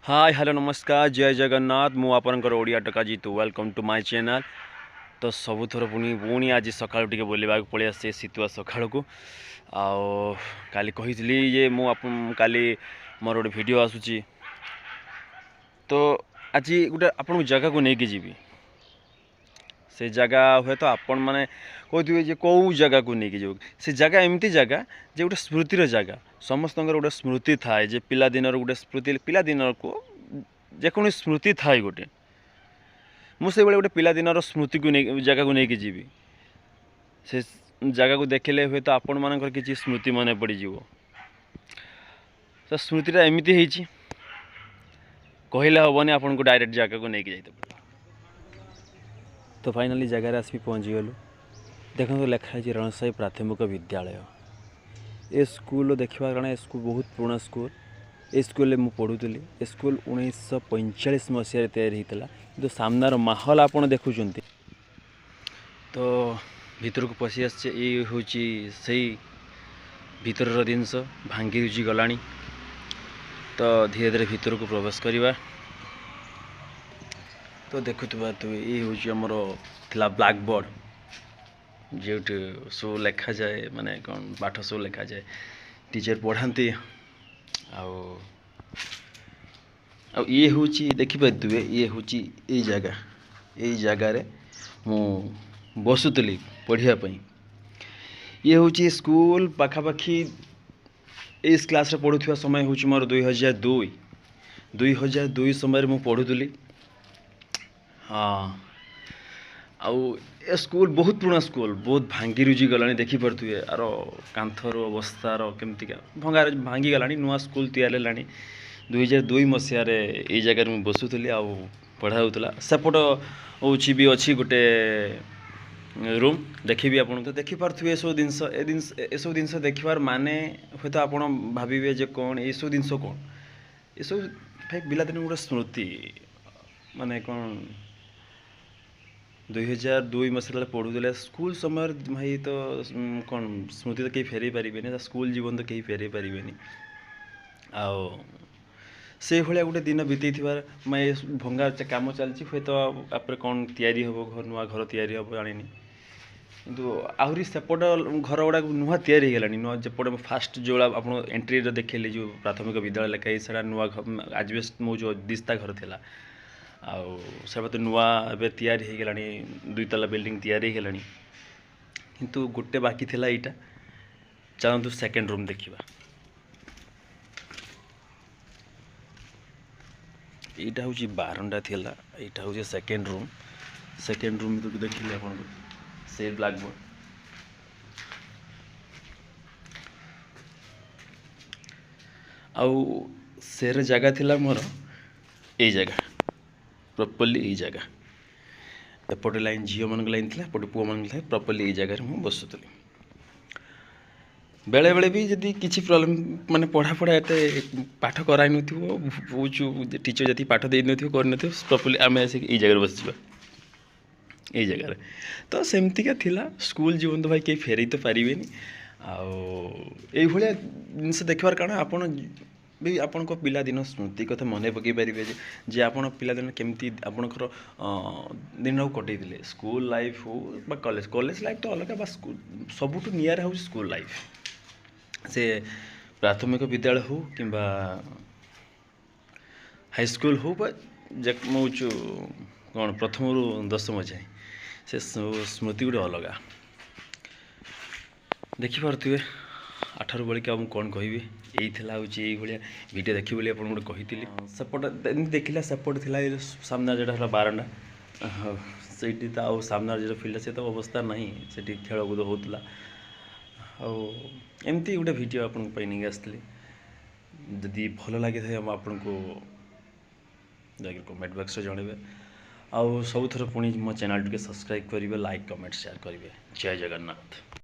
ହାଏ, hello, ନମସ୍କାର, ଜୟ ଜଗନ୍ନାଥ। ମୁଁ ଆପଣଙ୍କର ଓଡ଼ିଆ ଟୋକା ଜିତୁ। Welcome to my channel. ତ ସବୁଥର ପୁଣି ପୁଣି ଆଜି ସକାଳୁ ଟିକେ ବୁଲିବାକୁ ପଳେଇ ଆସିଛି, ଶୀତୁଆ ସକାଳକୁ। ଆଉ କାଲି କହିଥିଲି ଯେ ମୁଁ ଆପଣ କାଲି ମୋର ଗୋଟେ ଭିଡ଼ିଓ ଆସୁଛି। ତ ଆଜି ଗୋଟେ ଆପଣଙ୍କୁ ଜାଗାକୁ ନେଇକି ଯିବି। ସେ ଜାଗା ହୁଏତ ଆପଣମାନେ କହୁଥିବେ ଯେ କେଉଁ ଜାଗାକୁ ନେଇକି ଯିବ। ସେ ଜାଗା ଏମିତି ଜାଗା ଯେ ଗୋଟେ ସ୍ମୃତିର ଜାଗା। ସମସ୍ତଙ୍କର ଗୋଟେ ସ୍ମୃତି ଥାଏ ଯେ ପିଲାଦିନର ଗୋଟେ ସ୍ମୃତି, ପିଲାଦିନରକୁ ଯେକୌଣସି ସ୍ମୃତି ଥାଏ ଗୋଟେ। ମୁଁ ସେଇଭଳି ଗୋଟେ ପିଲାଦିନର ସ୍ମୃତିକୁ ନେଇ ଜାଗାକୁ ନେଇକି ଯିବି। ସେ ଜାଗାକୁ ଦେଖିଲେ ହୁଏତ ଆପଣମାନଙ୍କର କିଛି ସ୍ମୃତି ମନେ ପଡ଼ିଯିବ। ତ ସ୍ମୃତିଟା ଏମିତି ହେଇଛି, କହିଲେ ହେବନି, ଆପଣଙ୍କୁ ଡାଇରେକ୍ଟ ଜାଗାକୁ ନେଇକି ଯାଇତେ ପଡ଼ିବ। ତ ଫାଇନାଲି ଜାଗାରେ ଆସିକି ପହଞ୍ଚିଗଲୁ। ଦେଖନ୍ତୁ, ଲେଖା ହେଇଛି ରଣସାହି ପ୍ରାଥମିକ ବିଦ୍ୟାଳୟ। ଏ ସ୍କୁଲ ଦେଖିବା କାରଣ ଏ ସ୍କୁଲ ବହୁତ ପୁରୁଣା ସ୍କୁଲ। ଏ ସ୍କୁଲରେ ମୁଁ ପଢ଼ୁଥିଲି। ଏ ସ୍କୁଲ 1945 ମସିହାରେ ତିଆରି ହେଇଥିଲା। କିନ୍ତୁ ସାମ୍ନାର ମାହୋଲ ଆପଣ ଦେଖୁଛନ୍ତି। ତ ଭିତରକୁ ପଶି ଆସିছে। ଏଇ ହେଉଛି ସେଇ ଭିତରର ଜିନିଷ, ଭାଙ୍ଗି ରୁଜି ଗଲାଣି। ତ ଧୀରେ ଧୀରେ ଭିତରକୁ ପ୍ରବେଶ କରିବା। ତ ଦେଖୁଥିବା ତ ଏଇ ହେଉଛି ଆମର ଥିଲା ବ୍ଲାକ୍ ବୋର୍ଡ଼, ଯେଉଁଠି ସବୁ ଲେଖାଯାଏ, ମାନେ କ'ଣ ପାଠ ସବୁ ଲେଖାଯାଏ, ଟିଚର୍ ପଢ଼ାନ୍ତି। ଆଉ ଆଉ ଇଏ ହେଉଛି, ଦେଖିପାରୁଥିବେ, ଇଏ ହେଉଛି ଏଇ ଜାଗା। ଏଇ ଜାଗାରେ ମୁଁ ବସୁଥିଲି ପଢ଼ିବା ପାଇଁ। ଇଏ ହେଉଛି ସ୍କୁଲ ପାଖାପାଖି। ଏଇ କ୍ଲାସ୍ରେ ପଢ଼ୁଥିବା ସମୟ ହେଉଛି ମୋର 2002। 2002 ସମୟରେ ମୁଁ ପଢ଼ୁଥିଲି। ହଁ, ଆଉ ଏ ସ୍କୁଲ ବହୁତ ପୁରୁଣା ସ୍କୁଲ, ବହୁତ ଭାଙ୍ଗି ରୁଜି ଗଲାଣି। ଦେଖିପାରୁଥିବେ ଆର କାନ୍ଥର ଅବସ୍ଥାର କେମିତିକା ଭଙ୍ଗା ଭାଙ୍ଗିଗଲାଣି। ନୂଆ ସ୍କୁଲ ତିଆରି ହେଲାଣି। 2002 ମସିହାରେ ଏଇ ଜାଗାରେ ମୁଁ ବସୁଥିଲି ଆଉ ପଢ଼ା ହେଉଥିଲା। ସେପଟ ହେଉଛି ବି ଅଛି ଗୋଟେ ରୁମ୍, ଦେଖିବି ଆପଣ ତ ଦେଖିପାରୁଥିବେ ଏସବୁ ଜିନିଷ। ଏ ଜିନିଷ, ଏସବୁ ଜିନିଷ ଦେଖିବାର ମାନେ ହୁଏତ ଆପଣ ଭାବିବେ ଯେ କ'ଣ ଏସବୁ ଜିନିଷ, କ'ଣ ଏସବୁ। ଭାଇ, ପିଲାଦିନ ଗୋଟେ ସ୍ମୃତି। ମାନେ କ'ଣ 2002 ମସିହାରେ ପଢ଼ୁଥିଲେ ସ୍କୁଲ ସମୟରେ ଭାଇ, ତ କ'ଣ ସ୍ମୃତି ତ କେହି ଫେରେଇ ପାରିବେନି, ସ୍କୁଲ ଜୀବନ ତ କେହି ଫେରେଇ ପାରିବେନି। ଆଉ ସେଇଭଳିଆ ଗୋଟେ ଦିନ ବିତେଇଥିବାର। ମାନେ ଭଙ୍ଗା କାମ ଚାଲିଛି, ହୁଏତ ତାପରେ କ'ଣ ତିଆରି ହେବ ଘର, ନୂଆ ଘର ତିଆରି ହେବ, ଜାଣିନି। କିନ୍ତୁ ଆହୁରି ସେପଟ ଘର ଗୁଡ଼ାକ ନୂଆ ତିଆରି ହେଇଗଲାଣି। ନୂଆ ଯେପଟେ ଫାଷ୍ଟ ଯେଉଁଗୁଡ଼ା ଆପଣ ଏଣ୍ଟ୍ରିରେ ଦେଖେଇଲେ, ଯେଉଁ ପ୍ରାଥମିକ ବିଦ୍ୟାଳୟ ଲେଖା ହେଇଛି, ସେଇଟା ନୂଆ ଆଜବେଷ୍ଟ ମୋ ଯେଉଁ ଦିସ୍ତା ଘର ଥିଲା। ଆଉ ସେଟା ତ ନୂଆ ଏବେ ତିଆରି ହେଇଗଲାଣି, ଦୁଇ ତାଲା ବିଲ୍ଡିଂ ତିଆରି ହେଇଗଲାଣି। କିନ୍ତୁ ଗୋଟେ ବାକି ଥିଲା ଏଇଟା। ଚାଲନ୍ତୁ ସେକେଣ୍ଡ ରୁମ୍ ଦେଖିବା। ଏଇଟା ହେଉଛି ବାରଣ୍ଡା ଥିଲା, ଏଇଟା ହେଉଛି ସେକେଣ୍ଡ ରୁମ୍। ସେକେଣ୍ଡ ରୁମ୍ ଭିତରକୁ ଦେଖିଲେ ଆପଣଙ୍କୁ ସେ ବ୍ଲାକ୍ ବୋର୍ଡ଼। ଆଉ ସେର ଜାଗା ଥିଲା ମୋର ଏଇ ଜାଗା, ପ୍ରପର୍ଲି ଏଇ ଜାଗା। ଏପଟେ ଲାଇନ୍ ଝିଅମାନଙ୍କ ଲାଇନ୍ ଥିଲା, ଏପଟେ ପୁଅମାନଙ୍କ ଥିଲା। ପ୍ରପର୍ଲି ଏଇ ଜାଗାରେ ମୁଁ ବସୁଥିଲି। ବେଳେବେଳେ ବି ଯଦି କିଛି ପ୍ରୋବ୍ଲେମ୍, ମାନେ ପଢ଼ାପଢ଼ା ଏତେ ପାଠ କରାଇନଥିବ, ବୁଝୁ ଟିଚର୍ ଯେତିକି ପାଠ ଦେଇନଥିବ, କରିନଥିବ, ପ୍ରପର୍ଲି ଆମେ ଆସିକି ଏଇ ଜାଗାରେ ବସିଯିବା, ଏଇ ଜାଗାରେ। ତ ସେମିତିକା ଥିଲା ସ୍କୁଲ ଜୀବନ। ତ ଭାଇ କେହି ଫେରେଇ ତ ପାରିବେନି। ଆଉ ଏଇଭଳିଆ ଜିନିଷ ଦେଖିବାର କାରଣ ଆପଣ ବି ଆପଣଙ୍କ ପିଲାଦିନ ସ୍ମୃତି କଥା ମନେ ପକାଇ ପାରିବେ ଯେ ଆପଣ ପିଲାଦିନ କେମିତି ଆପଣଙ୍କର ଦିନକୁ କଟେଇଥିଲେ। ସ୍କୁଲ ଲାଇଫ୍ ହଉ ବା କଲେଜ, କଲେଜ ଲାଇଫ୍ ତ ଅଲଗା, ବା ସବୁଠୁ ନିଆରା ହେଉଛି ସ୍କୁଲ ଲାଇଫ୍। ସେ ପ୍ରାଥମିକ ବିଦ୍ୟାଳୟ ହଉ କିମ୍ବା ହାଇସ୍କୁଲ ହଉ ବା ଯେ କ'ଣ ପ୍ରଥମରୁ ଦଶମ ଯାଏଁ, ସେ ସ୍ମୃତି ଗୋଟେ ଅଲଗା। ଦେଖିପାରୁଥିବେ, ଆଠାରୁ ବଳିକି ଆଉ ମୁଁ କ'ଣ କହିବି। ଏଇ ଥିଲା ହେଉଛି ଏଇଭଳିଆ ଭିଡ଼ିଓ ଦେଖିବି ବୋଲି ଆପଣଙ୍କୁ ଗୋଟେ କହିଥିଲି। ସେପଟ ଏମିତି ଦେଖିଲା, ସେପଟେ ଥିଲା ଏ ସାମ୍ନା ଯେଉଁଟା ହେଲା ବାରଣ୍ଡା, ସେଇଠି ତ। ଆଉ ସାମ୍ନାରେ ଯେଉଁଟା ଫିଲ୍ଡ, ସେ ତ ଅବସ୍ଥା ନାହିଁ, ସେଠି ଖେଳକୁଦ ହେଉଥିଲା। ଆଉ ଏମିତି ଗୋଟେ ଭିଡ଼ିଓ ଆପଣଙ୍କ ପାଇଁ ନେଇକି ଆସିଥିଲି। ଯଦି ଭଲ ଲାଗିଥାଏ, ମୁଁ ଆପଣଙ୍କୁ ଯାଇକି କମେଣ୍ଟ ବକ୍ସରେ ଜଣାଇବେ। ଆଉ ସବୁଥର ପୁଣି ମୋ ଚ୍ୟାନେଲ୍ ଟିକେ ସବସ୍କ୍ରାଇବ୍ କରିବେ, ଲାଇକ୍, କମେଣ୍ଟ, ସେୟାର କରିବେ। ଜୟ ଜଗନ୍ନାଥ।